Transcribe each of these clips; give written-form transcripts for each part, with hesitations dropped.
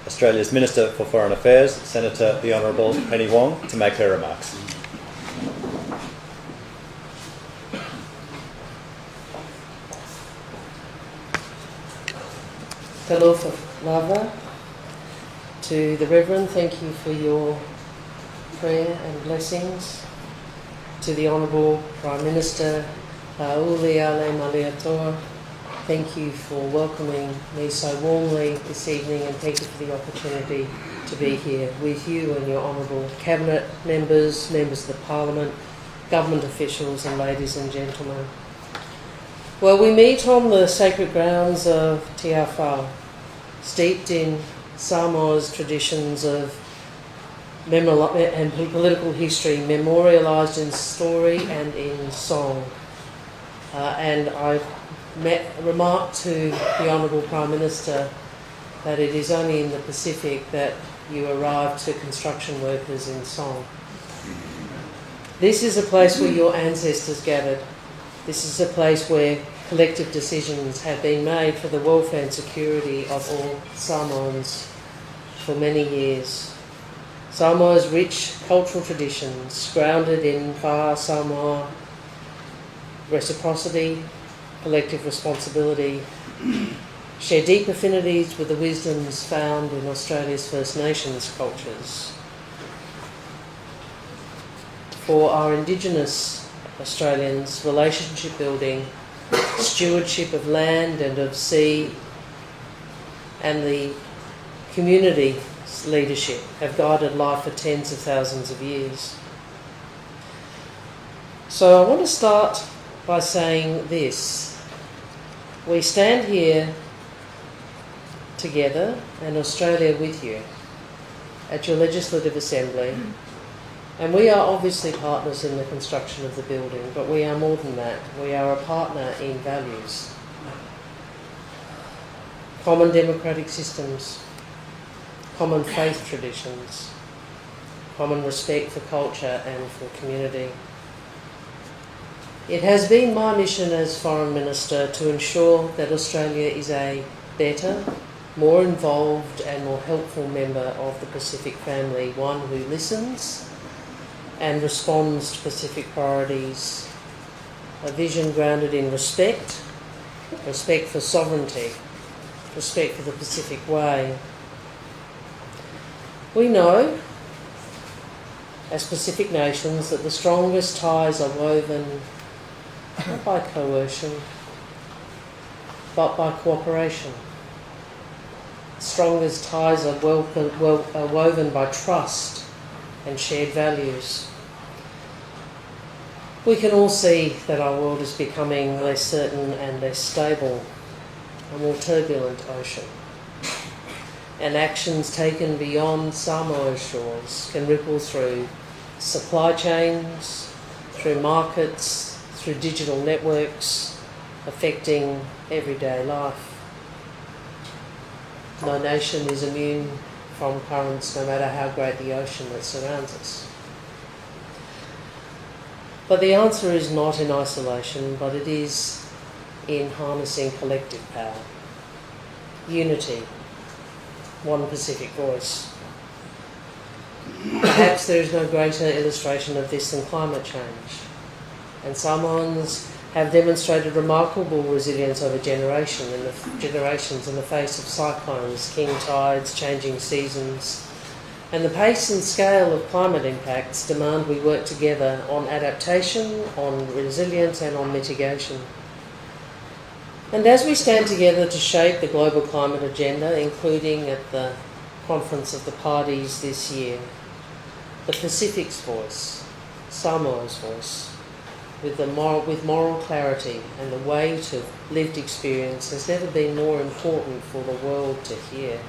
Australia's Minister for Foreign Affairs, Senator the Honourable Penny Wong, to make her remarks. Talofa lava to the Reverend, thank you for your prayer and blessings. To the Honourable Prime Minister, Laaulialemalietoa, thank you for welcoming me so warmly this evening, and thank you for the opportunity to be here with you and your Honourable Cabinet members, members of the Parliament, government officials, and ladies and gentlemen. Well, we meet on the sacred grounds of Tiafau, steeped in Samoa's traditions of and political history, memorialised in story and in song. And I remarked to the Honourable Prime Minister that it is only in the Pacific that you arrive to construction workers in song. This is a place where your ancestors gathered. This is a place where collective decisions have been made for the welfare and security of all Samoans for many years. Samoa's rich cultural traditions, grounded in Fa Samoa, reciprocity, collective responsibility, share deep affinities with the wisdoms found in Australia's First Nations cultures. For our Indigenous Australians, relationship building, stewardship of land and of sea, and the community leadership have guided life for tens of thousands of years. So I want to start by saying this. We stand here together, and Australia with you, at your Legislative Assembly, and we are obviously partners in the construction of the building, but we are more than that. We are a partner in values. Common democratic systems, common faith traditions, common respect for culture and for community. It has been my mission as Foreign Minister to ensure that Australia is a better, more involved and more helpful member of the Pacific family, one who listens and responds to Pacific priorities, a vision grounded in respect, respect for sovereignty, respect for the Pacific way. We know, as Pacific nations, that the strongest ties are woven not by coercion, but by cooperation. The strongest ties are woven by trust and shared values. We can all see that our world is becoming less certain and less stable, a more turbulent ocean. And actions taken beyond Samoa's shores can ripple through supply chains, through markets, through digital networks, affecting everyday life. No nation is immune from currents, no matter how great the ocean that surrounds us. But the answer is not in isolation, but it is in harnessing collective power. Unity, one Pacific voice. Perhaps there is no greater illustration of this than climate change. And Samoans have demonstrated remarkable resilience over generations in the face of cyclones, king tides, changing seasons. And the pace and scale of climate impacts demand we work together on adaptation, on resilience and on mitigation. And as we stand together to shape the global climate agenda, including at the Conference of the Parties this year, the Pacific's voice, Samoa's voice, with moral clarity and the weight of lived experience has never been more important for the world to hear.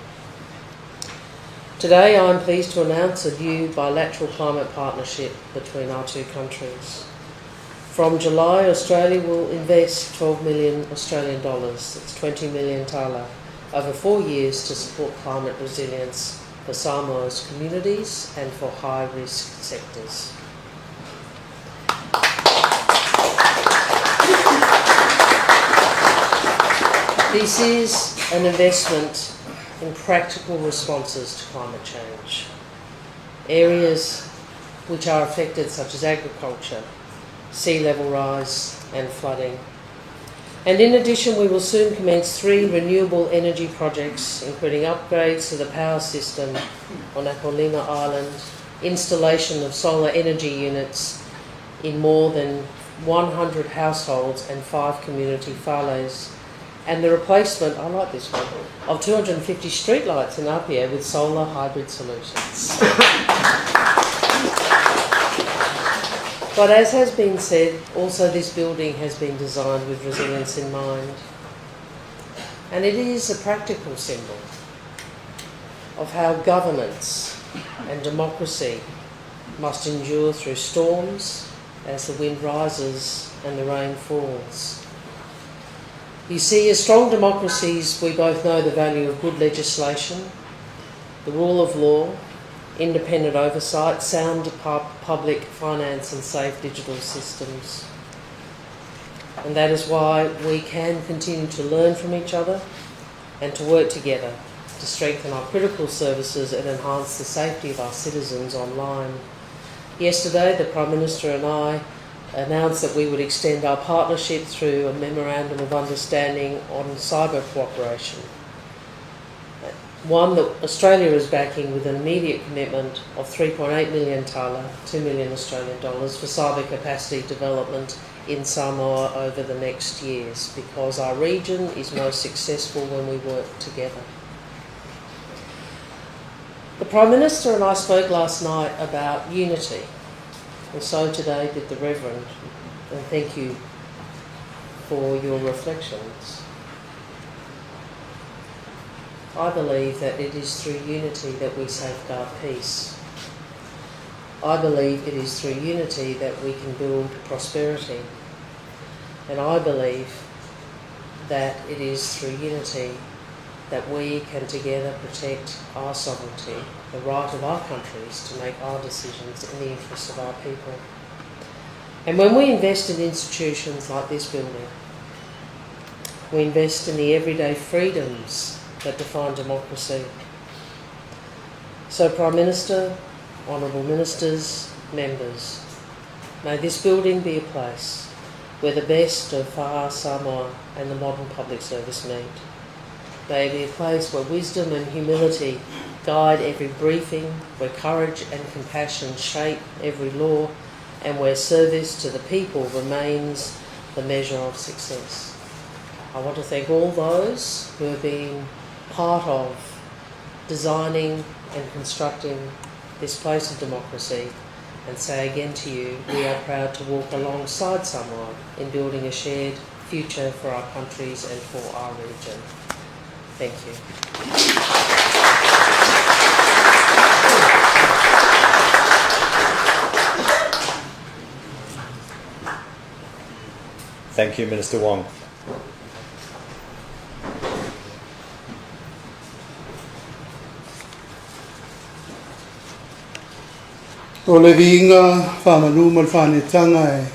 Today I am pleased to announce a new bilateral climate partnership between our two countries. From July, Australia will invest 12 million Australian dollars, that's 20 million tala, over 4 years to support climate resilience for Samoa's communities and for high-risk sectors. This is an investment in practical responses to climate change. Areas which are affected, such as agriculture, sea level rise, and flooding. And in addition, we will soon commence 3 renewable energy projects, including upgrades to the power system on Apolima Island, installation of solar energy units in more than 100 households and 5 community fales, and the replacement, I like this one, of 250 streetlights in Apia with solar hybrid solutions. But as has been said, also this building has been designed with resilience in mind. And it is a practical symbol of how governance and democracy must endure through storms as the wind rises and the rain falls. You see, as strong democracies, we both know the value of good legislation, the rule of law, independent oversight, sound public finance and safe digital systems. And that is why we can continue to learn from each other and to work together to strengthen our critical services and enhance the safety of our citizens online. Yesterday, the Prime Minister and I announced that we would extend our partnership through a Memorandum of Understanding on cyber cooperation, one that Australia is backing with an immediate commitment of 3.8 million tala, 2 million Australian dollars, for cyber capacity development in Samoa over the next years, because our region is most successful when we work together. The Prime Minister and I spoke last night about unity, and so today did the Reverend, and thank you for your reflections. I believe that it is through unity that we safeguard peace. I believe it is through unity that we can build prosperity. And I believe that it is through unity that we can together protect our sovereignty, the right of our countries to make our decisions in the interests of our people. And when we invest in institutions like this building, we invest in the everyday freedoms that define democracy. So, Prime Minister, Honourable Ministers, members, may this building be a place where the best of Fa'a Samoa and the modern public service meet. May it be a place where wisdom and humility guide every briefing, where courage and compassion shape every law, and where service to the people remains the measure of success. I want to thank all those who have been part of designing and constructing this place of democracy, and say again to you, we are proud to walk alongside Samoa in building a shared future for our countries and for our region. Thank you. Thank you, Minister Wong. O le viiga faamanu ma le faaneetaga e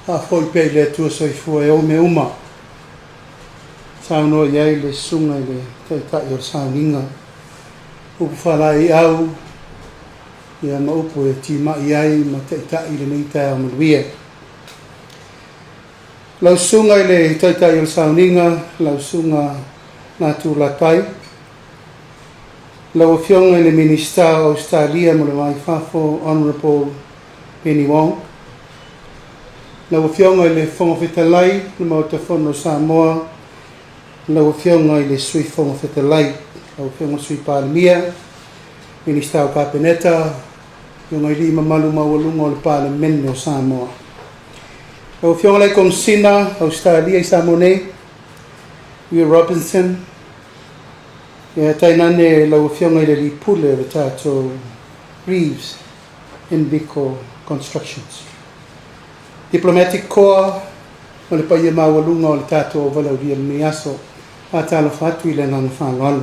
faafoi pea i le Atua soifua e ou mea uma. Saunoa i ai le susuga i le Taitai o le Sauniga, upu faalaeiau ia ma upu e timai ai ma taitai lenei taeao manuia. Lau susuga i le Taitai o le Sauniga, lau susuga Natu Latai, lau Afioga i le Minisita o Ausetalia mo le Va i Fafo, Honourable Penny Wong, lau Afioga i le Fofoga Fetalai o le Maota Fono o Samoa, lau Afioga i le Sui Fofoga Fetalai, lau Afioga i le Sui Palemia, Minisita o Kapeneta, Afioga i alii mamalu maualuga o le Palemene o Samoa. Lau Afioga i le Komesina Ausetalia i Samoa nei, Will Robinson, ia tainane lau Afioga i le Alii Pule o le tatou Reeves Envico Constructions. Diplomatic Corps ma le paia maualuga o le tatou auvalaulia i lenei aso. Faatalofa atu i le agaga faaaloalo.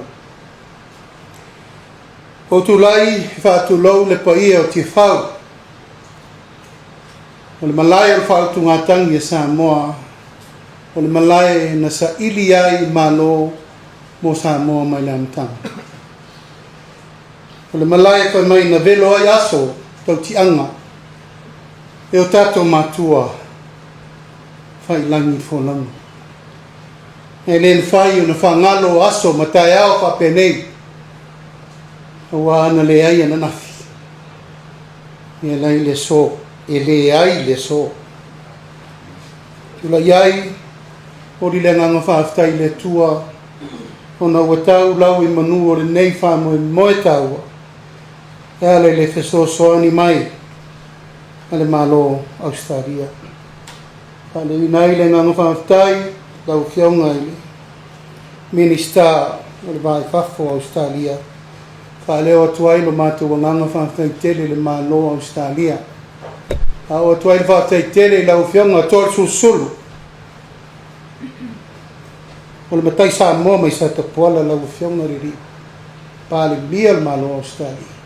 Ua ou tulai e faatulou le paia o Tiafau, o le malae o le faautugatagi a Samoa, o le malae na saili ai malo. mo Samoa mai le amataga. O le malae fai mai na velo ai aso tautiaga e o tatou matua faiilagi folauga. E le mafai ona faagalo aso ma taeao faapenei, auā ana leai ananafi, e leai le aso, e leai le aso. Tulai ai, momoli le agaga faafetai i le Atua, ona ua tau lau i manu o lenei faamoemoe taua, e ala i le fesoasoani mai a le Malo Ausetalia. Faaleoina ai le agaga faafetai lau Afioga i le Minisita o le Va i Fafo o Ausetalia, faaleo atu ai lo matou agaga faafetai tele i le Malo o Ausetalia. A oo atu ai le faafetai tele i lau Afioga Toeolesulusulu o le matai Samoa mai Satapuala, lau Afioga i le alii Palemia o le Malo o Ausetalia,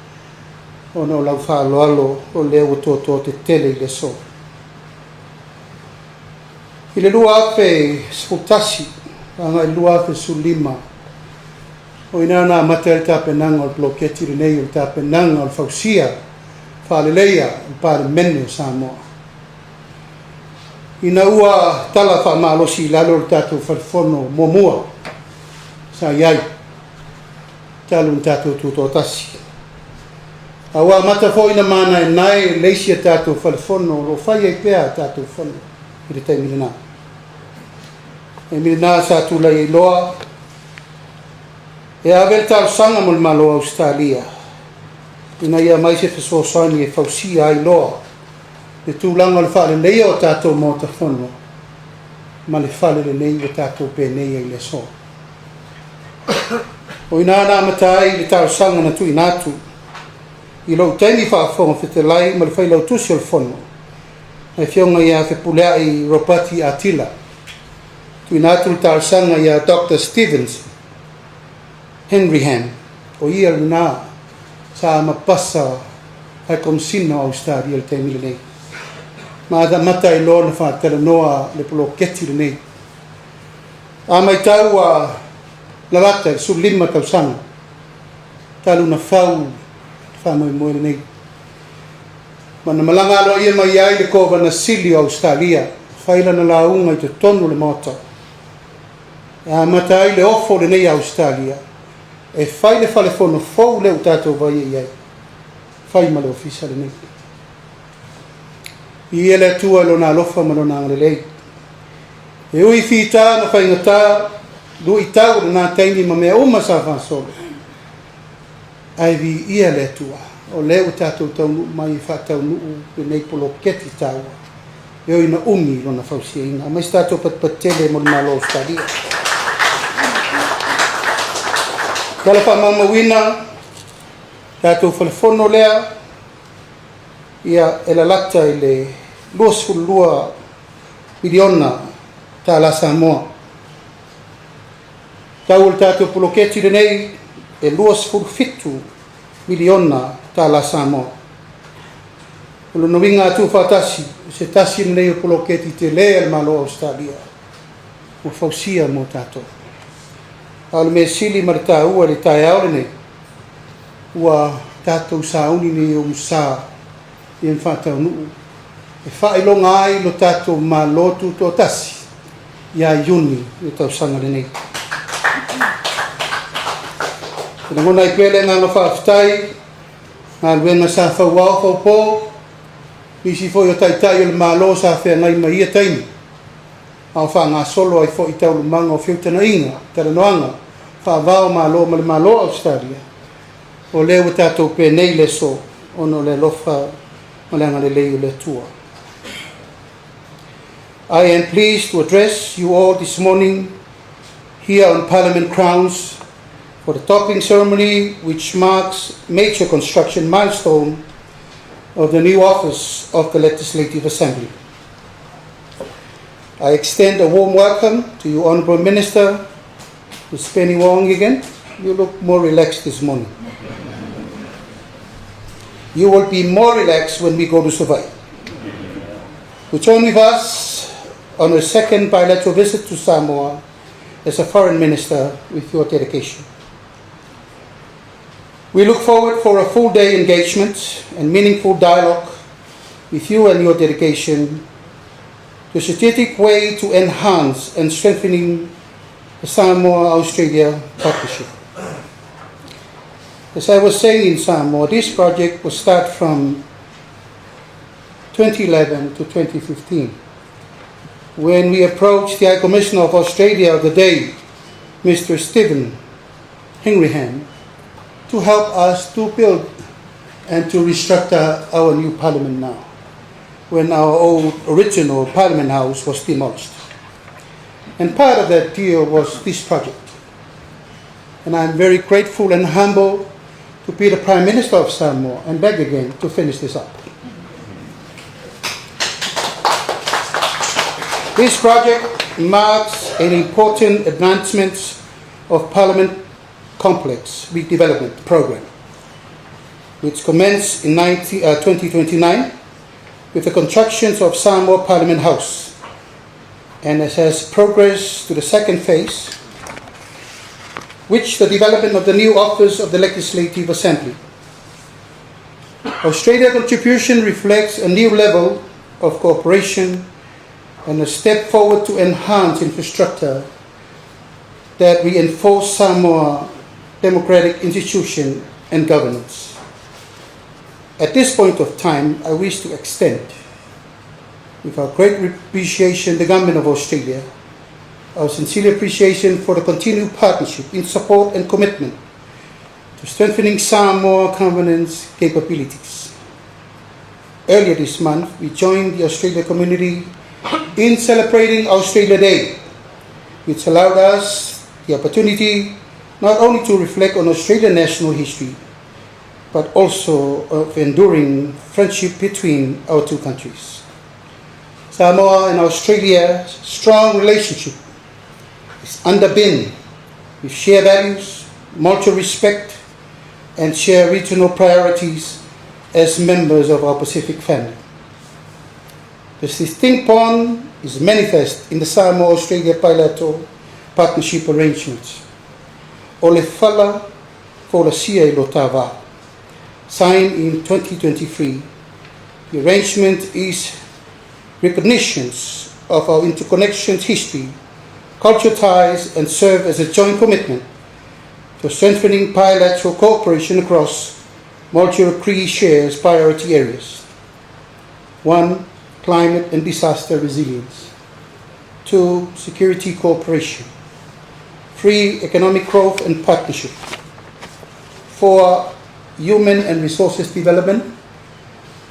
ona o lau faaaloalo o lea ua toatoa tetele i le aso. I le 2011 agai i le 2015, o i ina na amata ai le tapenaga o le poloketi lenei, o le tapenaga o le fausia faaleleia o le Palemene o Samoa. Ina ua tala faamalosi i lalo le tatou Fale Fono muamua sa i ai talu ona tatou tutoatasi, a ua amata foi ona manaenae le isi a tatou Fale Fono o lo o fai ai pea a tatou fono i le taimi lena. Taimi lena sa tulai ai loa e ave le talosaga mo le Malo o Ausetalia ina ia aumai se fesoasoani e fausia ai loa le tulaga o le faaleleia o tatou Maota Fono ma le fale lenei ua tatou penei ai i le aso. O i ina na amata ai le talosaga na tuuina atu i lou taimi faafofoga fetalai ma le failautusi o le Fono, le Afioga ia Fepuleai Ropati Atila, tuuina atu le talosaga ia Dr. Stevens Henry Ham, o ia lena sa mapasa High Komesina o Ausetalia i le taimi lenei, ma amata ai loa ona faatalanoa le poloketi lenei. A matau ua lalata i le 15 tausaga talu ona fau le faamoemoe lenei, ma na malaga aloaia mai ai le Kovana Sili o Ausetalia, fai lana lauga i totonu o le Maota, e amata ai le ofo lenei a Ausetalia e fai le fale fono fou lea ua tatou vaai i ai, fai ma le ofisa lenei. Viia le Atua i lona alofa ma lona agalelei. E ui fita ma faigata, luitau o lena taimi ma mea uma sa faasolo, ae viia le Atua, o lea ua tatou taunuu mai e faataunuu lenei poloketi taua, e ui ina umi lona fausiaina. Aumai se tatou patupatu tele mo le Malo o Ausetalia. Tala faamaumauina, tatou fale fono lea, ia e lalata i le 22 miliona tala Samoa. Tau o le tatou poloketi lenei e 27 miliona tala Samoa. O lona uiga a tuufaatasi, o se tasi lenei o poloketi telē a le Malo o Ausetalia ua fausia mo tatou. A o le mea sili ma le taua i le taeao lenei, ua tatou sauni nei e umusa ia ma faataunuu e faailoga ai lo tatou Malo Tutoatasi ia Iuni le tausaga lenei. E lagona ai pea le agaga faafetai, galuega sa fauao faupo, nisi foi o taitai o le Malo sa feagai ma ia taimi, a o faagasolo ai foi taualumaga o feutagaiga, talanoaga, faava o Malo ma le Malo o Ausetalia, o lea ua tatou penei le aso, ona o le alofa ma le agalelei o le Atua. I am pleased to address you all this morning here on Parliament grounds for the topping ceremony, which marks major construction milestone of the new office of the Legislative Assembly. I extend a warm welcome to you, Honourable Minister, Ms. Penny Wong again. You look more relaxed this morning. You will be more relaxed when we go to Savaii. To join with us on a second bilateral visit to Samoa As a foreign minister with your dedication. We look forward for a full day engagement and meaningful dialogue with you and your dedication to strategic way to enhance and strengthening the Samoa-Australia partnership. As I was saying in Samoa, this project will start from 2011 to 2015, when we approached the High Commissioner of Australia of the day, Mr. Stephen Hanrahan, to help us to build and to restructure our new parliament now, when our old original parliament house was demolished. And part of that deal was this project. And I'm very grateful and humble to be the Prime Minister of Samoa and back again to finish this up. This project marks an important advancement of Parliament Complex redevelopment program, which commenced in 2029 with the construction of Samoa Parliament House and it has progressed to the second phase, which the development of the new office of the Legislative Assembly. Australia contribution reflects a new level of cooperation and a step forward to enhance infrastructure that reinforce Samoa democratic institution and governance. At this point of time, I wish to extend, with our great appreciation, the Government of Australia, our sincere appreciation for the continued partnership in support and commitment to strengthening Samoa governance capabilities. Earlier this month, we joined the Australia community in celebrating Australia Day, which allowed us the opportunity not only to reflect on Australian national history, but also of enduring friendship between our two countries. Samoa and Australia's strong relationship is underpinned with shared values, mutual respect, and shared regional priorities as members of our Pacific family. This distinct bond is manifest in the Samoa-Australia bilateral partnership arrangements. O le fala folasia i lo ta va. Signed in 2023, the arrangement is recognitions of our interconnections history, culture ties, and serve as a joint commitment to strengthening bilateral cooperation across multiple key shares priority areas. 1, climate and disaster resilience. 2, security cooperation. 3, economic growth and partnership. 4, human and resources development.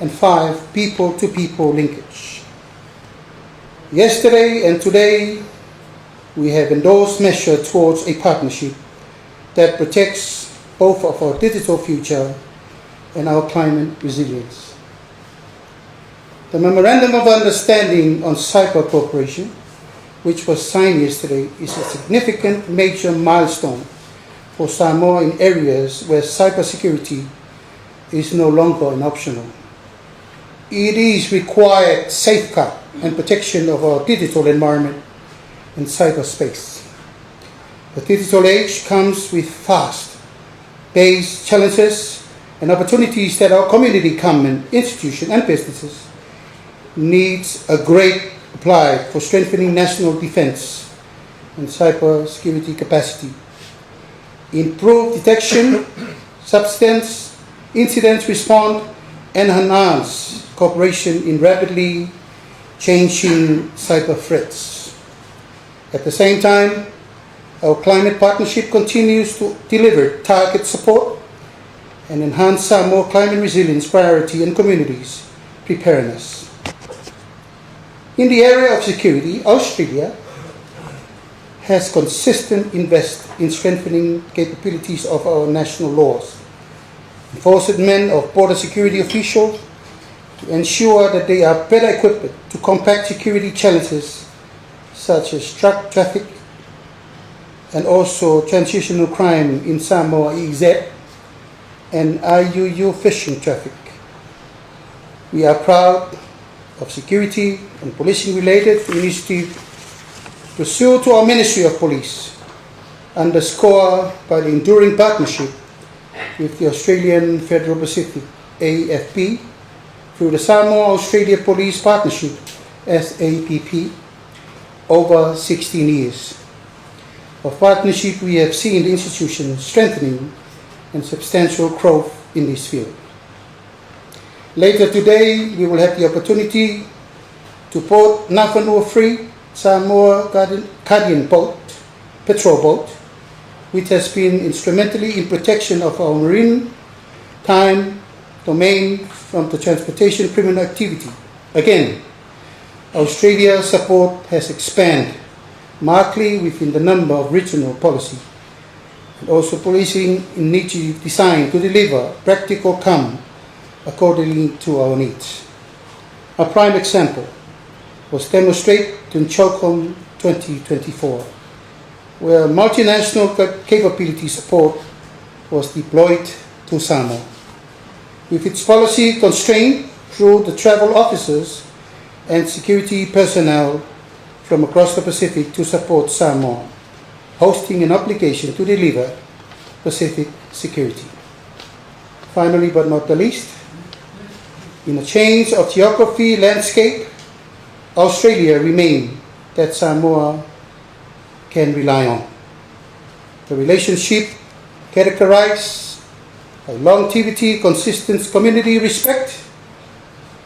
And 5, people-to-people linkage. Yesterday and today, we have endorsed measures towards a partnership that protects both of our digital future and our climate resilience. The Memorandum of Understanding on Cyber Cooperation, which was signed yesterday, is a significant major milestone for Samoa in areas where cybersecurity is no longer an optional. It is required safeguard and protection of our digital environment and cyberspace. The digital age comes with fast based challenges and opportunities that our community, government, institution and businesses needs a great apply for strengthening national defense and cyber security capacity. Improve detection, substance, incident response, and enhance cooperation in rapidly changing cyber threats. At the same time, our climate partnership continues to deliver target support and enhance Samoa climate resilience priority and communities preparedness. In the area of security, Australia has consistent invest in strengthening capabilities of our national laws, enforcement of border security officials to ensure that they are better equipped to combat security challenges such as drug traffic and also transitional crime in Samoa EEZ and IUU fishing traffic. We are proud of security and policing related initiative Pursuit to our Ministry of Police, underscored by the enduring partnership with the Australian Federal Pacific, AFP, through the Samoa Australia Police Partnership, SAPP, over 16 years of partnership, we have seen the institution strengthening and substantial growth in this field. Later today, we will have the opportunity to board Nafanua Free Samoa Guardian Boat, patrol boat, which has been instrumentally in protection of our marine time domain from the transportation criminal activity. Again, Australia's support has expanded markedly within the number of regional policy and also policing initiative designed to deliver practical come accordingly to our needs. A prime example was demonstrated in CHOGM 2024, where multinational capability support was deployed to Samoa. With its policy constrained through the travel officers and security personnel from across the Pacific to support Samoa, hosting an obligation to deliver Pacific security. Finally, but not the least, in a change of geography landscape, Australia remained that Samoa can rely on. The relationship characterized by longevity, consistent community respect,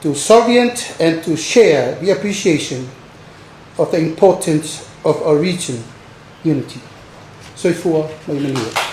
to sovereign and to share the appreciation of the importance of our region unity. Soifua ma ia manuia.